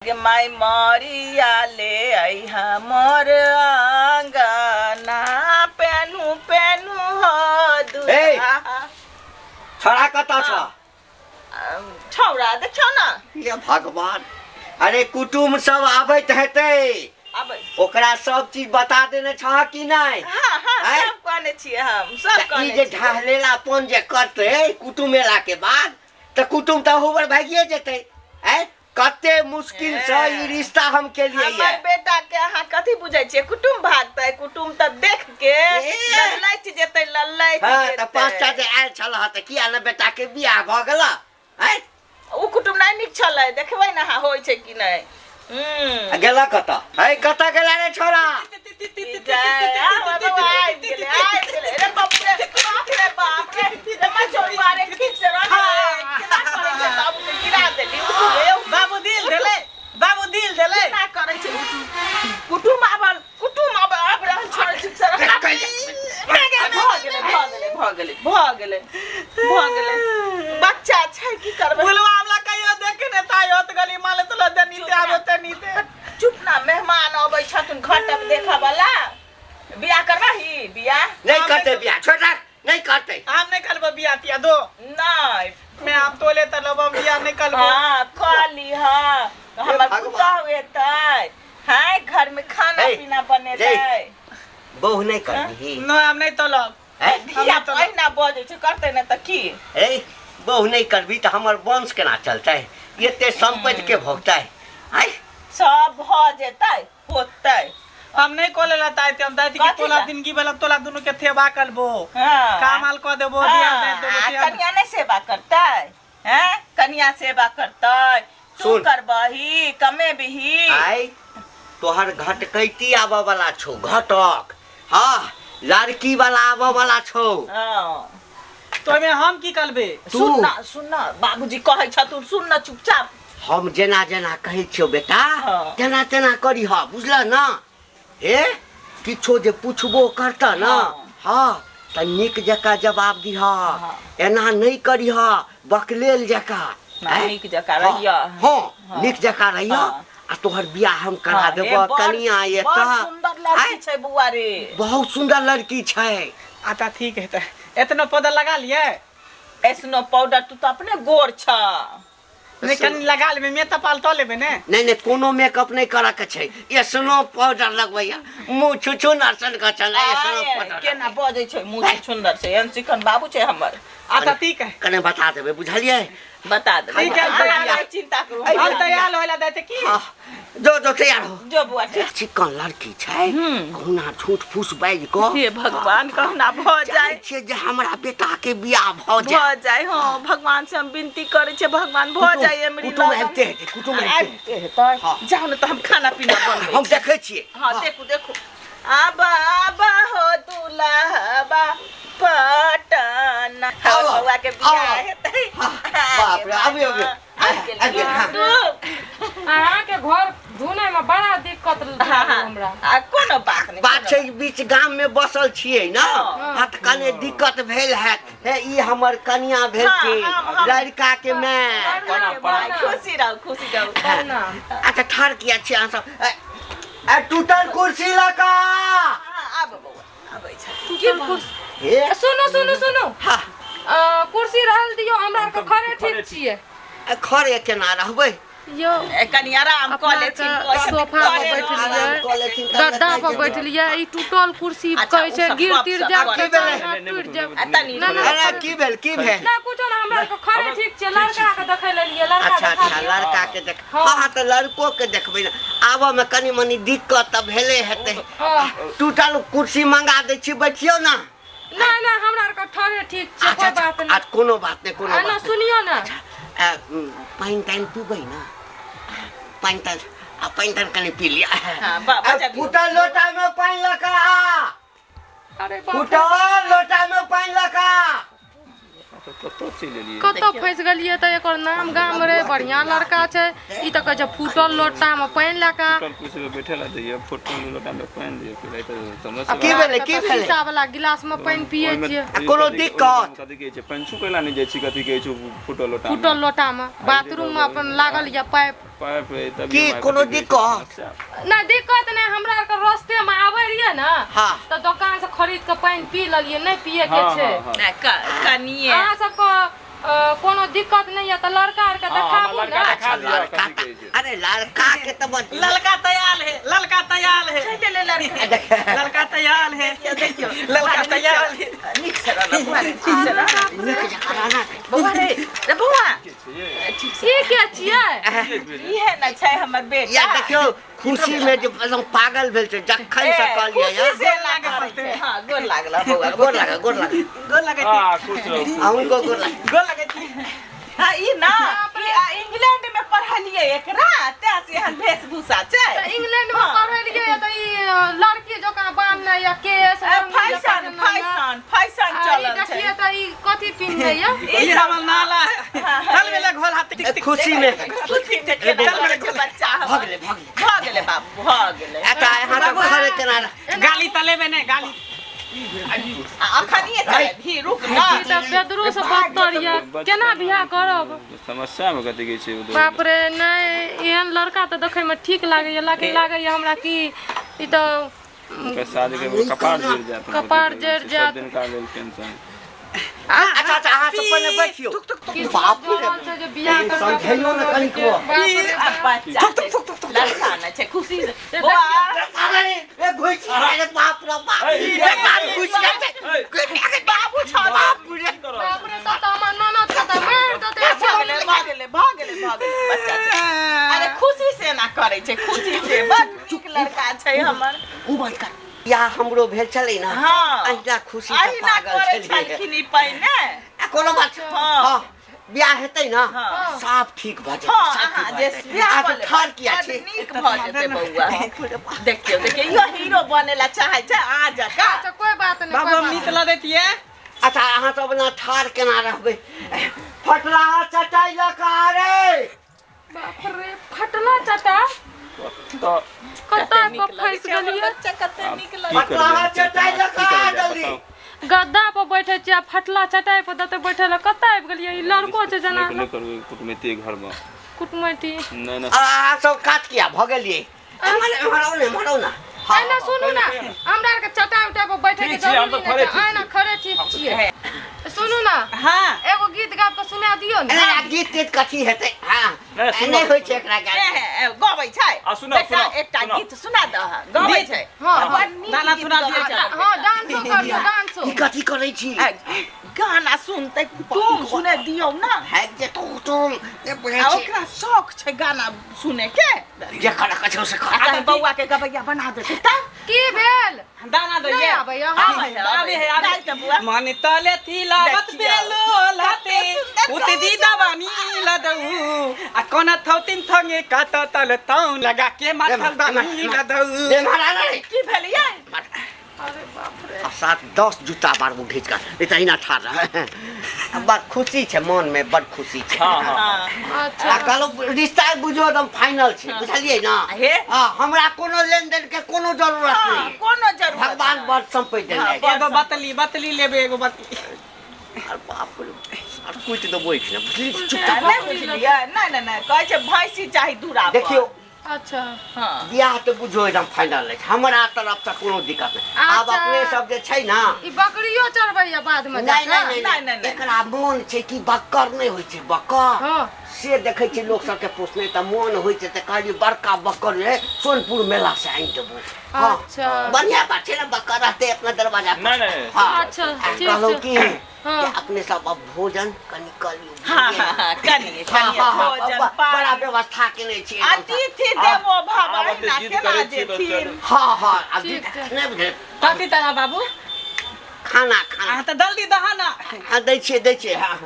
गे माय मरिया ले अइहा मोर अंगना पेनू पेनू हो ए! दुल्हा। छौड़ा कतऽ छ? छौड़ा देखियौ ने। ये भगवान, अरे कुटुम सब आबैत हेतै। आबै। ओकरा सब चीज बता देने छह कि नहि? हाँ हाँ। आँय? सब कहने छियै, हम सब तऽ ई कहने जे छियै। ढहलेलापन जे करतै कुटुम एला के बाद, तऽ कुटुम तऽ अहू बर भागिए जेतै। आँय, कते मुश्किल से ई रिश्ता हम केलिए। हमर बेटा के अहाँ कथी बुझै छियै? कुटुम भागतै? कुटुम तऽ देख के ए। लल्लैच जेतै, लल्लैच हाँ, तऽ जेतै। 5टा जे आयल छल हँ, तऽ किया ने बेटा के बियाह भऽ गेल? आँय? ओ कुटुम नहि नीक छलै। देखबै ने अहाँ, होइ छै कि नहि। आ गेला कतऽ है? कतऽ गेला रे छोरा? आबि गेलै, आबि गेलै। रे बाप रे बाप, रे बाप रे, रे मचौआ रे, ठीक से रह रे। केना करै छै बाबू के? गिरा देली। उठू रे, उठू। बाबू दिल देले, बाबू दिल देले। केना करै छै? उठू। कुटुम आबल, कुटुम आब आबि रहल छोड़। ठीक से रह। भऽ गेलै, भऽ गेलै, भऽ गेलै, भऽ गेलै, भऽ गेलै। बच्चा छै, की करबै? बुलवा हमला कहियो देखे ने ताई होत गली माले तोला दनीते आबे तनीते। चुप ना, मेहमान अबै छथुन घटक देखऽ वाला। बियाह करबही? बियाह नहि करतै बियाह, छोड़ राख, नहि करतै। हम नहीं करबो बियाह तिया दो। नहि। मैं हम तोले तलब, हम बियाह नहीं करबो। हाँ, कहली हाँ, हमर भगवान। पुतहु एतै हैं, घर में खाना हे, पीना बनेतै। बहु नहि करबिही? न, हम नहीं तलब। हैं? धिया पहिना बजै छै, करतै ने तऽ की? ए, बहु नहि करबी तऽ हमर वंश केना चलतै? एते सम्पत्ति के भोगतै? आँय? सब भऽ जेतै, होतै। हम नहीं कोले ला ताई, हम ताई की कथी तोला ला? दिन की बेला तोला दुनु के थेबा करबो। हाँ। कामाल क देबो, दिया दे देबो। हाँ, तिया। कनिया नहि सेवा करतै? हैं, कनिया सेवा करतै? तू सुन। करबही, कमेबही। आइ तोहर घटकैती आबऽ वाला छौ, घटक। हाँ, लड़की वाला आबऽ वाला छौ। हाँ। तो ओहिमे हम की करबे? तू। सुन ना, सुन ना, बाबूजी कहै छथुन, सुन ना चुपचाप। हम जेना जेना कहै छियौ बेटा, हाँ। तेना तेना करीह, बुझल ना? हे, किछो जे पुछबो करत ना, हाँ। हाँ, तऽ नीक जकाँ जवाब दिह। हाँ। एना नहि करीह बकलेल जकाँ। ना, आँय? नीक जकाँ हाँ, रहिह। हाँ, हाँ। नीक जकाँ रहिह। हाँ। आ तोहर बियाह हम करा हाँ, देबह। कनिया बड़ एतऽ सुंदर लड़की आँय? छै बौआ रे। बहुत सुंदर लड़की छै। अच्छा ठीक है, तऽ एतनो पौधा लगा लिए। ऐसनो पाउडर? तू तऽ अपने गोर छ। नहीं, कनि लगा लेबै, मैं तपाल तो लेबै ने। नहि नहि, कोनो मेकअप नहि करऽ के छै। एसनो पाउडर लगबैया, मुँह छुछु नसन के छलै, एसनो आय, पाउडर। केना बजै छै? मुँह से सुंदर छै, एहन चिकन बाबू छै हमर। अच्छा ठीक है। कने बता देबै, बुझलियै? बता देबै। ठीक है, अहाँ तैयार नहि चिंता करू। हम तैयार होइला देते की? हाँ, जो जो, तैयार हो। जो बौआ, ठीक। चिकन लड़की छै, कहुना झूठ फूस बाजि कऽ हे भगवान, कहुना भऽ चाहै जाय छियै जे हमरा बेटा के बियाह भऽ जाय। भऽ जाय, हाँ। भगवान से हम विनती करै छियै, भगवान भऽ जाय एमरी। कुटुम आबिते हेतै, कुटुम आबिते आबिते हेतै। हाँ। जाउ ने तऽ, हम खाना पीना बनबै। हम देखै छियै। हाँ, देखू देखू। आबा आबा हो दुल्हबा पटना, हमर आबा, बौआ के बियाह आबा। हेतै। हाँ, बाप रे, आबियौ, आबियौ। आबि गेल। आबि गेल, हाँ। कुटुम। अहाँके घर ढूंढे में बड़ा दिक्कत हाँ, भेल हमरा। आ कोनो बात नहि। बात छै, बीच गाम में बसल छियै ने। हाँ। हाँ, तऽ कने दिक्कत भेल हैत। हे, ई हमर कनिया भेलखिन, हाँ, लड़का के माय। प्रणाम, प्रणाम। खुशी रहू, खुशी रहू। प्रणाम। अच्छा, ठाढ़ किया छियै अहाँ सब? ए, ए, टूटल कुर्सी लऽ कऽ हाँ, आब बौआ आबै छै। टूटल कुर्सी? हे। सुनू सुनू सुनू। हाँ। कुर्सी रहल दियौ, हमरा आरके खरे ठीक छियै। ए, खरे केना रहबै? यौ। ए, कनि आराम कऽ अपना लेथिन, के कहै छथिन, सोफा पर घरे बैठलियै, आराम कऽ लेथिन तब गद्दा ने। पर बैठलियै, ई टूटल कुर्सी अच्छा, कहै छै ओ सब गिर गप तिर सब जायब करै तऽ छै। चाहे टूटि जायब। आ तनी ना, ना। अरे, की भेल, की भेल? ना, कुछो ना, हमरा आरके खरे ठीक छै। लड़का के देखै लेलियै, लड़का अच्छा देखा अच्छा दियौ। लड़का के देख। हाँ। हाँ हाँ, तऽ लड़को के देखबै ने। आबऽ मे कनि मनि दिक्कत तऽ भेले हेतै। हाँ। टूटल कुर्सी मंगा दै छी, बैठियौ ने। नहीं नहीं, हमरा आरके ठरे ठीक छै। अच्छा। कोई बात अच्छा नहीं। आज कोनो बात नहि, कोनो आ ना बात नहि। सुनियो ना। आ, पानि तानि पीबै ने? पानि तानि, आ पानि तानि कनि पी लिअ। हाँ, आ, बचा दियौ। फूटल लोटा मे पानि लऽ कऽ आ। अरे बाप रे। फूटल लोटा मे पानि लऽ कऽ आ। कतऽ चलि एलियै? कतऽ फँसि गेलियै तऽ? एकर नाम गाम रे, बढ़िआँ लड़का छै। ई तऽ कहै छै फूटल लोटामे पानि लए कऽ। फुटल कुर्सी पर बैठे ला दैया, फुटल लोटा में पानि दिया पिलाई तऽ समझ। की भेलै, की भेलै? शीशा वाला गिलास में पानि पियै छियै। आ कोनो दिक्कत? कथी कहै छै, पानि छुकै ला नहि जाइ छी। कथी कहै छै, फुटल लोटा? फूटल लोटामे बाथरूममे अपन लागल यऽ पाइप। पाइप है तब की कोनो दिक्कत? नहि दिक्कत नहि, हमरा आरके रस्ते में आबै रहियै ने हाँ। तऽ दोकान से खरीद के पानि पी लेलियै, नहि पिए के हाँ, छै। हाँ, हाँ। नहि, कनिये अहाँ सबके कोनो दिक्कत नहीं है तऽ लड़का आरके हाँ, हमरा देखाबू लड़का ने। देखा दिअ, लड़का कथी कहै छै। अरे लड़का के तऽ ललका तैयार है, ललका तैयार है, चलि गेलै लड़का। ललका तैयार है, देखियौ ललका तैयार है। नीक से रहना बौआ रे, ठीक से रहना। नीक जकाँ रहना। बौआ रे, रे बौआ, ई के छियै? इहे ने छै हमर बेटा। या देखियौ खुशी में जे एकदम पागल भेल छै जखन से कहलियै खुशी से लागल छै। हाँ, गोर लागल बौआ, गोर लागल, गोर लागल, गोर लगै छी, हाँ, खुश रहू। अहूँको गोर लागल। गोर लगै छी। हाँ, ई ना, ई इंग्लैंड में पढ़लियै एकरा, तें से एहन वेशभूषा छै। तऽ इंग्लैंड में पढ़ै रहियै तऽ ई लड़की जकाँ बान्हने या केश फैशन फैशन फैशन चलल चलल छै। देखिए तऽ ई कथी पिन्हने या? ई हमर नाला है, चल मेले घोल हाथ टिक टिक। खुशी में खुशी में केना करै छै बच्चा भऽ हमर। गेलै, भऽ गेलै। भऽ गेलै बाबू, भऽ गेलै। एतऽ अहाँ सब घरे केना रह- गाली तलेबे नहि गाली। आ अखनिये चलबही, रुक ना। ई तऽ बेदरो से बदतर या, केना बियाह करब? समस्या में कथी कहै छै ओ बाप रे, नहि एहन लड़का तऽ देखै में ठीक लागैया, लेकिन लागैया हमरा कि ई तऽ ओकर शादी के कपार जरि जायत। कपार जरि जायत। सब दिनका लेल टेंशन। अच्छा अच्छा, अहाँ सब पहिने बैठियौ। किस्मत बाप रे। जोड़ल छै जे बियाह करबै। समझैयौ ने कनिको। बाप रे आ बाप। बच्चा छै, लड़का ने छै, खुशी से बौआ। अरे ए घुसि गेलै रे बाप रे बाप। ए, ए, बाप घुसि गेल छै। बाबू छौ बाप रे। बाप रे, तब तऽ हमर ननद के तऽ मारि देतै। भऽ गेलै, भऽ गेलै, भऽ गेलै, भऽ गेलै बच्चा छै। अरे खुशी से एना करै छै, खुशी से। बड़ नीक लड़का छै हमर। उ बंद कर। बियाह हमरो भेल छलै ने, हाँ। अहिना खुशी से अहिना पागल करै छलियै। छलखिन ई पहिने। आ, कोनो बात छै। हाँ। हाँ, बियाह हेतै ने, हाँ। साफ ठीक भऽ जेतै, हाँ, साफ अहाँ ठीक जे भऽ जेतै। बियाह अहाँ कऽ तऽ लेबै, ठाढ़ किया बड छी? नीक भऽ जेतै बौआ। देखियौ देखियौ, इहो हीरो बने ला चाहै छै अहाँ जकाँ। अच्छा कोई बात नहीं, बाबू कोई हम बात नीत नहीं। ल दैतियै। अच्छा अहाँ सब एना ठाढ़ केना रहबै? फटलाहा चटाइ लऽ कऽ आ रे। बाप रे, फटला चटा तऽ कतऽ नीक पर लगै फँसि छै हमर गेलियै? बच्चा, कते नीक की लगै। फटलाहा करबै? चटाइ लऽ कऽ की आ करबै जल्दी। बताउ? गद्दा पर बैठे छियै आ फटला चटाइ पर देतै बैठे लए, कतऽ आबि गेलियै? ई लड़को छै जेना नहि करबै कुटमैती घरमे। कुटमैती। नहि नहि। आ, अहाँ सब कात किया भऽ गेलियै? एम्हर एम्हर आउ ने, एम्हर आउ ने। हाँ, एना सुनू ने, हमरा आरके चटाइ उटाइ पर बैठे के ठीक छियै, हम जरूरी तऽ नहि खड़े छै। ठीक एना खड़े ठीक छियै। सुनू ने, हाँ। एगो गीत गाबि कऽ सुना दियौ ने। एना गीत तीत कथी हेतै? हाँ, नहि, सुनू। नहि होइ छै एकरा ए, गाय। ए, ए, गबै छै। आ, सुनाउ, बेटा, सुनाउ, एकटा सुनाउ। गीत सुना दह, गबै छै। हाँ, हाँ। बड़ नीक गाना गीत सुना गबै दियौ। छै हमर हाँ, बेटा। डांसो करियौ, डांसो। ई कथी करै छी? आ, गाना सुनतै, कुटुम सुने दियौ ना। भागि जेतौ कुटुम, नहि बुझै आ छी। ओकरा शौक छै गाना सुने के। जे करऽ के छौ से कर। आ तहन बौआ के गबैया बना देतै तब। की भेल? दाना नहि दैये। आबैया? आबै है, आबे है, आबे। दाइ तऽ बौआ। मन तले थी लावत देखियौ। बेलो लाते कते सुन्दर उत गबै दी दवानी लदऊ आ कोना थौतिन थंगे कात तल तौ लगा के माथल दानी लदऊ। दे मारा ने रे। की भेलियै? आ 7-10 जूता मारबू घीच कऽ, ई तऽ अहिना ठाढ़ रह। आ बड़ खुशी छै मन में, बड़ खुशी छै। हाँ हाँ। हाँ। अच्छा आ कहलहुँ रिश्ता बुझियौ एकदम फाइनल छै, बुझलियै ने? हे। हाँ, हमरा कोनो लेनदेन के कोनो जरूरत हाँ, नहि। कोनो जरूरत भगवान नहि। बड़ संपत्ति देने हाँ, छै। एगो बतली बतली लेबे, एगो बतली। अरे बाप रे, आर कुटि देबो एखने, बुझलियै? चुपचाप। नहि बुझलियै? नहि नहि नहि, कहै छै भैंसी चाही दूरा पर। देखियौ। अच्छा। हाँ। बियाह तऽ बुझियौ एकदम फाइनल अछि, हमरा तरफ से कोनो दिक्कत नहि। आब अच्छा। अपने सब जे छै ने, ई बकरियो चरबैया बाद में नहि जाकऽ? नहि नहि नहि, नहि, नहि, नहि। एकरा मोन छै कि बकर नहि होइ छै बकर, हाँ। से देखै छी लोक सबके पोसने तऽ मोन होइ छै, तऽ कहलियै बड़का बकर रे सोनपुर मेला से आनि देबो। हाँ। अच्छा। बढ़िया बात छै ने, बकर रहतै अपना दरवाजा पर। नहि नहि। हाँ। अच्छा, आ ठीक कहलहुँ छै। कि हाँ। जे अपने सब अब भोजन कनि कऽ लियौ। हाँ हाँ हाँ, कनिये हाँ, कनिये हाँ, हाँ, भोजन बड़ा पानी। व्यवस्था केने छी एकदम से। अतिथि देवो भव, आब अहिना एते जिद केना करै छियै तऽ जेथिन? चलू। हाँ हाँ, आब ठीक छै। नहि बुझलियै। कथी तरह बाबू? खाना खाना। अहाँ तऽ जल्दी दहा ना। हाँ, दै छियै दै छियै, हाँ।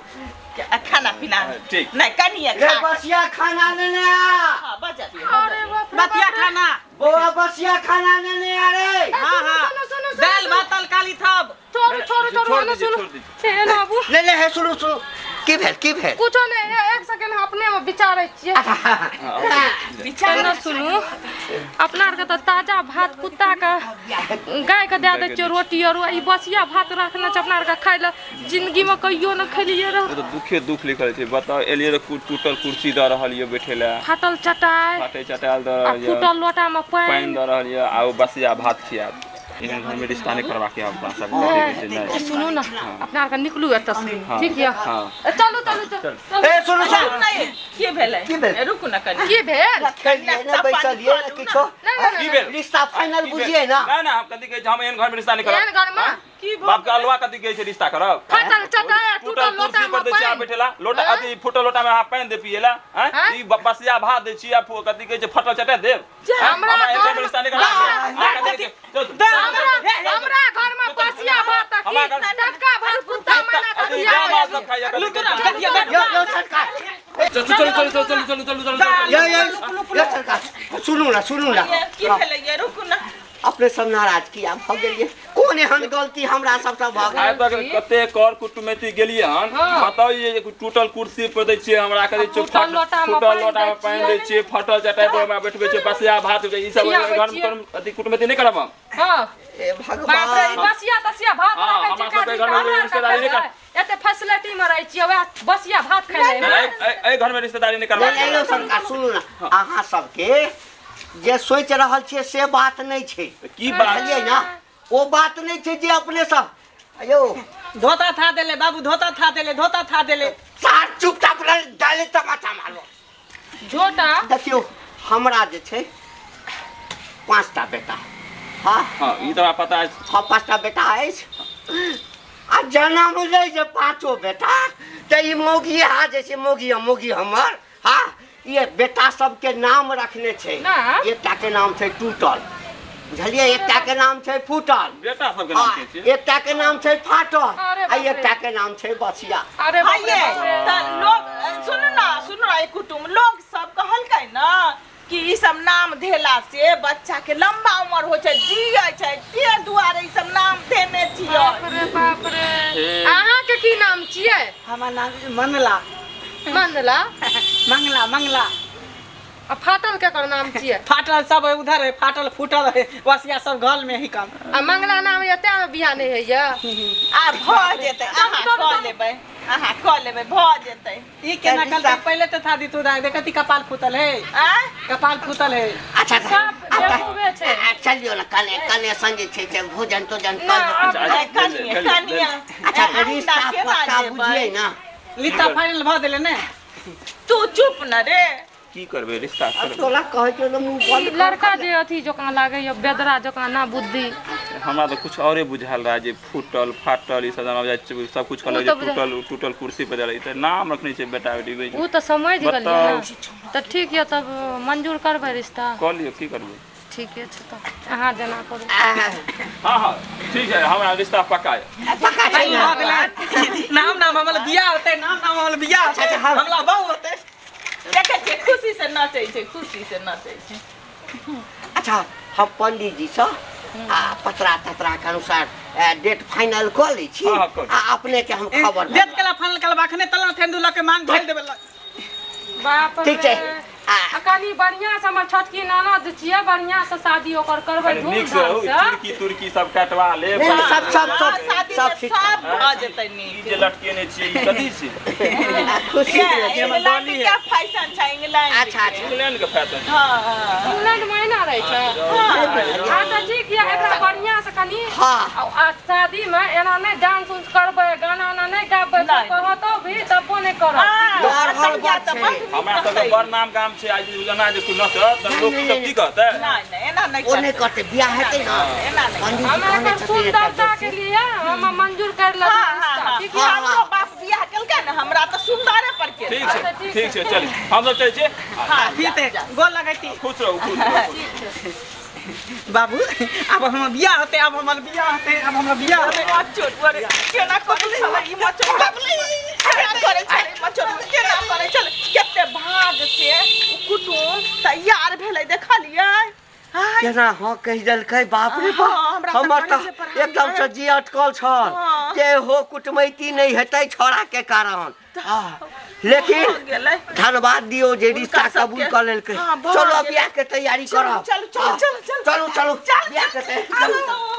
खाना पीना ठीक। नहि, कनिये रे खा। बसिया खाना लेने आ। हाँ, बजलियै, अरे बजलियै। बाप रे, बतिया बाप रे। खाना। बौआ बसिया खाना लेने आ रे। हाँ हाँ, सुनो, सुनो, सुनो, दाल सुनो। भात तरकारी सब। छोड़ू छोड़ू छोड़ू, छोड़ एना दीजिए, सुनू। छोड़ दीजिए। हे, एना आबू। ले ले हे, सुनू सुनू। की भेल की भेल? कुछो नहीं, एक सेकंड, हम अपने में विचारै छियै। विचार एना सुनू, अपना आरके तऽ ताजा भात कुत्ता के गाय के दए दै छियै रोटी आर, ई बसिया भात रखने छै अपना आरके खाय लए। जिंदगी में कहियो न खेलियै रह। ओ तऽ दुखे दुख लिखल छै। बताउ, एलियै तऽ टूटल कुर्सी दऽ रहल यऽ बैठे लए, फाटल चटाइ, फाटै चटायल दऽ आ रहल यऽ, फूटल लोटा में पानि पानि दऽ रहल यऽ, आ ओ बसिया भात खियाएत। एहन घरमे रिश्ता नहि करबाक यऽ अपना सब। कथी कहै छै नहि। सुनू ने, अपना आरके निकलू एतऽ से, ठीक यऽ? हाँ। ए, चलू चलू चलू चलू। ए सुनू सुनू। नहि, की भेलै? की भेल? रुकू ने कनि। की भेल? खेलिए ने, बैसलिए ने, किछो। नहि, नहि, की भेल? रिश्ता फाइनल बुझिए ना। नहि नहि, हम कथी कहै छी, हम एहन घरमे रिश्ता नहि एहन करब। घर में की भऽ बाप के अलुआ कथी कहै छै रिश्ता करब? फाटल चटाइ आ टूटल टूटल लोटा कुर्सी पर में दै छियै अहाँ पानि बैठेला, लोटा हाँ? अथी फूटल लोटा में अहाँ पानि दे पिएला, आँय? हाँ? ई बसिया भात दै छी आ कथी कहै छै फटल चटाइ देब? आँय? हमरा हमरा एहन घर घरमे रिश्ता नहि करबाक यऽ। अहाँ कथी कहै छै? चल, हमरा हमरा घर में बसिया भात आ की हमरा घर- टटका भात कुत्ता मैना के अथी खियाबै गाय माल छै। सब खाइया, कथी कहै छै? यो यो सरकार। चल चल चल चल चल चल चल चल। यो यो यो सरकार, सुनू ना सुनू ना। ये, की भेलै ये? रुकू ने। अपने सब नाराज किया भऽ गेलियै? कोन एहन गलती हमरा सबसँ भऽ गेल? आइ तक कते कर कुटुमैती गेलियै हन। हाँ। बताउ, ये टूटल कुर्सी पर दै छियै हमरा, कहै छियै फूटल लोटामे फूटल पानि लोटामे दै पानि छियै। दै छियै, फटल चटाइ पर हमरा बैठबै छियै, बसिया भात ई सब। खियाबै घरमे छियै। कर अथी कुटुमैती नहि करब हम। हाँ। ए बाप रे, ई भगवान। बसिया तसिया भात हाँ, राखै हमरा छै सबके काजी, घरमे हमरा रिश्तेदारी नहि आरके एते फैसिलिटी में रहै छियै, वएह बसिया भात खाइ ले। नहि, एहि घरमे रिश्तेदारी नहि करबाक। नहि यौ सरकार, सुनू ना, अहाँ सबके जे सोचि रहल छियै से बात नहि छै। की बात? बुझलियै ना, ओ बात नहि छै जे अपने सब यौ। धोता था देले बाबू, धोता था देले, धोता था देले। सार चुपचाप रह, डाले तमाचा मारो। झोटा। देखियौ, हमरा जे छै 5टा बेटा। हाँ। हाँ, ई तऽ हमरा पता अछि। हाँ, 5टा बेटा अछि आ जनम लै जे पाँचो बेटा तऽ ई मौगी हा जे छै, मौगी मौगी हमर, हाँ, ये बेटा सबके नाम रखने छै। ना। एकटा के नाम छै टूटल, बुझलियै? एकटा के नाम छै फूटल। बेटा सबके नाम हाँ, की छियै? एकटा के नाम छै फाटल अरे आ बाप रे। एकटा के नाम छै बसिया। अरे बाप रे, हाइये, बाप रे। तऽ लोग सुनू ना सुनू ना, ई कुटुम्ब लोग सब कहलकै ना कि ई सब नाम धेला से बच्चा के लंबा उम्र होइ छै, जियै छै, ते दुआरे ई सब नाम धेने छियै। बाप रे बाप रे। हे। अहाँके की नाम छियै? हमर नाम मंगला। मंगला? मंगला मंगला। आ फाटल केकर नाम छियै? फाटल सब है उधर है, फाटल फूटल है, बसिया सब घर में ही काम। आ मंगला नाम यऽ तें बियाह नहि होइया। आ भऽ जेतै, अहाँ कऽ लेबै, अहाँ कऽ लेबै, भऽ जेतै। ई केना करते? पहले तो था दी तू दाई, देखती कपाल फूटल है। आँय? कपाल फूटल है। अच्छा। सब बेवकूफे छै। चलियौ ने, कने कने संगे छै से भोजन तोजन ना, कर। आब अच्छा, ए, कनिये कनिये। अच्छा, तऽ ए, रिश्ता अहिना केना पक्का जेबै? बुझियै ना। लिता फाइनल भ देले ने। तू चुप न रे। की करबै रिश्ता अब करबै? तोरा कहै छौ तऽ मुँह ई बंद कर। लड़का जे अथी जकाँ लागैया, बेदरा जकाँ, ना बुद्धि। हमरा तऽ कुछ औरे बुझायल रहै जे फूटल फाटल ई सब हमरा बुझाइ छै, सब कुछ कहलक ओ जे तऽ बुझा- टूटल टूटल कुर्सी पर देलक, ई तऽ नाम रखने छै बेटा बेटी। ओ तऽ समझ गेलियै बताउ। ने। तऽ ठीक यऽ, तब मंजूर करबै रिश्ता? कऽ लियौ, की करबै। ठीके छै, तऽ अहाँ जेना करू। हाँ हाँ, ठीक है, हमरा रिश्ता पक्का यऽ। पक्का छै फाइनल ना? भ देले। नाम नाम हमला बियाह होते, नाम नाम हमला बियाह होते, अच्छा, हाँ। हमला बहु होते। देखै छियै, खुशी से नचै छै, खुशी से नचै छै। अच्छा, हम पंडित जी सँ आ पतरा ततरा के अनुसार डेट फाइनल कऽ लै छी। हाँ, हाँ, कऽ आ अपने के हम खबर डेट केला फाइनल करबा? अखने तलना थेंदू लके मांग भरि देबे। बाप ठीक छै। रे। आ कनि बढ़िआँ से, हमर छोटकी ननद छियै, बढ़िआँ से शादी ओकर करबै। कनि नीक से हो। धूमधाम से। चुरकी तुरकी सब कटवा लेब। नहि, नहि, सब सब हाँ, सब शादी सब मे ठीक। सब भऽ जेतै ई नीक। जे लटकेने छियै, ई कथी छियै? आ, खुशी ये, रहै छै। इंग्लैंड के फैशन छै, इंग्लैंड अच्छा, के। अच्छा। इंग्लैंड के फैशन? हाँ हाँ। इंग्लैंड मे एना रहै छै। हाँ, तऽ ठीक यऽ, एकरा बढ़िआँ से कनि हाँ। आ शादी मे एना नहि डांस उंस करबै, गाना उना नहि गाबै। नहि। कहतो भी तबो नहि करब। हाँ, डर हर तहिया बात तऽ छै। बड्ड नीक हमरा सबके रहतै। बड़ नाम गाम छै। आइ जे एना जे कोइ नचत तऽ लोक नहि, सब नहि, की कहतै? नहि नहि, एना नहि ओ नहि करतै। करतै, बियाह हेतै ने। एना नहि। पंडित जी हम कहने एकर छथिन एकटा सुंदरता के जोशी। लिए हम मंजूर कर लेबै हाँ हाँ रिश्ता, हाँ। ठीक यऽ? हमरो बाप बियाह केलकै ने, हमरा तऽ सुन्दरे पर केलकै। ठीक छै। अच्छा, ठीक। ठीक छै, चल, हमसब चलै छियै। हाँ। ठीक है, गोर लगैती। खुश रहू, खुश रहू, खुश रहू। बाबू, अब हमर बियाह होते, अब हमर बियाह होते, अब हमर बियाह होते। मचोर अरे, केना करै छलै ई मचोर? केना करै छलै ई मचोर? केना करै छलै? कते भाग से उ कुटुम तैयार भेलै, देखलियै? हाय। केना हाँ कहि देलकै, बाप रे बाप। हाँ, हमरा तऽ हमर करै छै तऽ पढ़ाइ। एकदम से जी अटकल छल। हाँ। जे हो कुटमैती नहि हेतै छौड़ा के कारण। लेकिन भऽ गेलै। धन्यवाद दियौ जे रिश्ता हुनका सबके- कबूल कऽ लेलकै। हाँ, भऽ चलू, अब गेलै। बियाह के तैयारी चलू, करब। चलू, चलू, चलू, चलू। चलू, चलू, चल, बियाह के तैयारी चलू।